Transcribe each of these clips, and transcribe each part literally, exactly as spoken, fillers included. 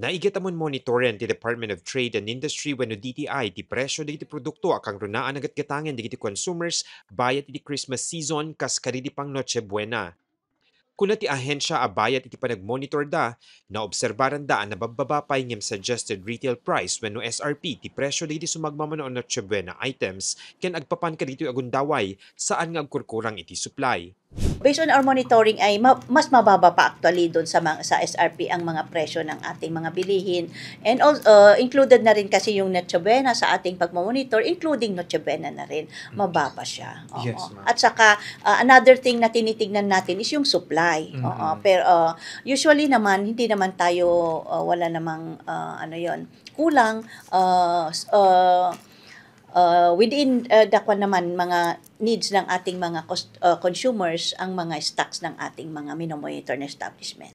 Naiget a monmonitoren ti Department of Trade and Industry wenno D T I ti presyo dagiti produkto a kangrunaan a gatgatangen dagiti consumers bayat iti Christmas season kas kadagiti pang Noche Buena. Kuna ti ahensia a bayat iti panagmonitorda, naobserbaranda a nababbaba pay ngem suggested retail price wenno S R P ti presyo dagiti sumagmamano a Noche Buena items ken agpapan kadagitoy a gundaway, saan nga agkurkurang iti supply. Based on our monitoring ay ma-, mas mababa pa actually doon sa mga, sa S R P ang mga presyo ng ating mga bilihin. And al-, uh, included na rin kasi yung Noche Buena sa ating pagmamonitor, including Noche Buena na rin. Mababa siya. Oo. Yes, ma'am. At saka, uh, another thing na tinitignan natin is yung supply. Mm-mm. Oo. Pero, uh, usually naman, hindi naman tayo, uh, wala namang, uh, ano yon, kulang, uh, s-, uh, uh, within, uh, the kwan naman, mga needs ng ating mga cus-, uh, consumers, ang mga stocks ng ating mga minomonitor na establishment.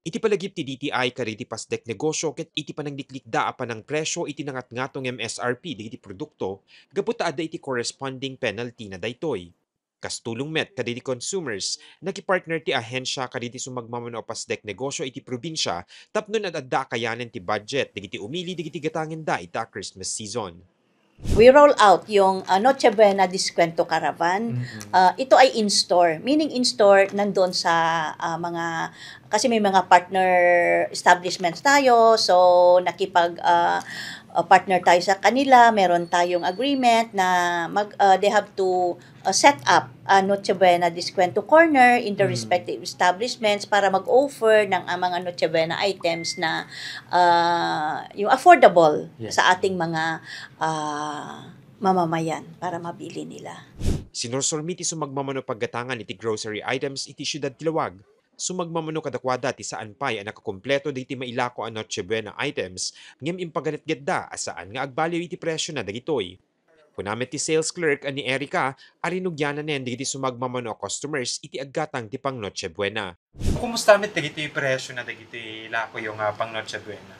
Iti palagip ti D T I kadagiti pasdek negosyo ket iti panangliklikda a panangpresyo iti nangatngato nga M S R P dagiti produkto, gapu ta adda iti corresponding penalty na daytoy. Kas tulong met kadagiti consumers, nakipartner ti ahensia kadagiti sumagmamano a pasdek negosyo iti probinsia tapno ad-adda a kayanen ti budget dagiti umili dagiti gatangenda ita a Christmas season. We roll out yung, ah, Noche Buena Descuento Caravan. Mm-mm. Ah, ito ay in-store. Meaning in-store, nandoon sa, ah, mga, kasi may mga partner establishments tayo. So, nakipag, ah, ah, partner tayo sa kanila. Meron tayong agreement na mag, ah, they have to, ah, set up a Noche Buena Descuento Corner in the Mm. respective establishments para mag-offer ng, ah, mga Noche Buena items na, ah, yung affordable Yes. sa ating mga, ah, mamamayan para mabili nila. Sinursurmi ti sumagmamano paggatangan iti grocery items iti siudad ti Laoag. Sumagmamano kadakuada ti saan pay a nakakumpleto dagiti mailako a Noche Buena items ngem impaganetgetda a saan nga agbaliw iti presyo na dagitoy. Kuna met ti sales clerk a ni Erica a rinugiananen dagiti sumagmamano a customers iti aggatang ti pang Noche Buena. Kumusta met dagiti presyo na dagiti lakoyo nga pang Noche Buena?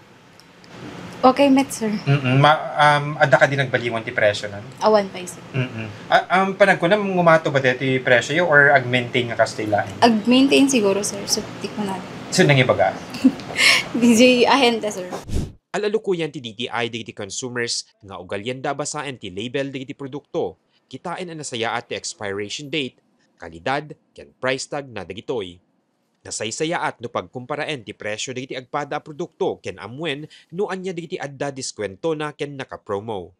Okay met, sir. Mm-mm. Ma-, um, adda kadi nagbaliwan ti presyo na? Awan pay, sir. Mm-mm. Ah, um, panagkunam, ngumato ba deti presyo yo or ag-maintain nga kasta laeng? Ag-maintain siguro, sir. So, tikman natin. So, nangibaga? D J Ahente, sir. Al-alukoyan ti D T I dagiti consumers nga ugalianda a basaen ti label dagiti produkto, kitaen a nasayaat ti expiration date, kalidad, ken price tag na dagitoy. Nasaysayaat no pagkumparaen ti presyo dagiti agpada a produkto ken ammuen no ania dagiti adda diskuentona ken naka-promo.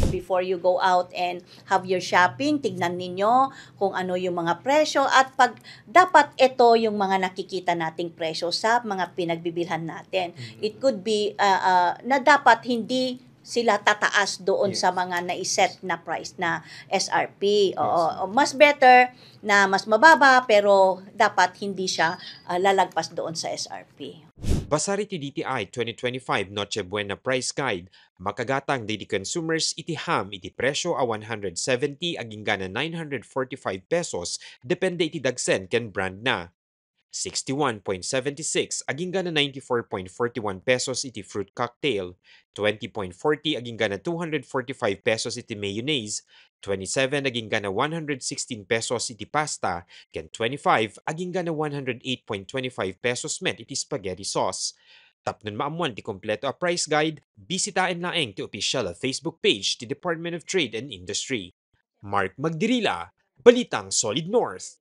Before you go out and have your shopping, tignan ninyo kung ano yung mga presyo at pag, dapat ito yung mga nakikita nating presyo sa mga pinagbibilhan natin. Mm. It could be, ah, ah, na dapat hindi sila tataas doon Yes. sa mga naiset na price na S R P. Yes, Oo, ma'am. Mas better na mas mababa, pero dapat hindi siya, ah, lalagpas doon sa S R P. Basar iti D T I twenty twenty-five Noche Buena Price Guide, makagatang dagiti consumers iti ham iti presyo a one hundred seventy agingga na nine hundred forty-five pesos, depende iti dagsen ken brand na. Sixty-one point seventy-six agingga na ninety-four point forty-one pesos iti fruit cocktail, twenty point forty agingga na two hundred forty-five pesos iti mayonnaise, twenty-seven agingga na one hundred sixteen pesos iti pasta, ken twenty-five agingga na one hundred eight point twenty-five pesos met iti spaghetti sauce. Tapno maammuan ti kompleto a price guide, bisitaen laeng ti opisyal a Facebook page ti Department of Trade and Industry. Mark Magdirila, Balitang Solid North.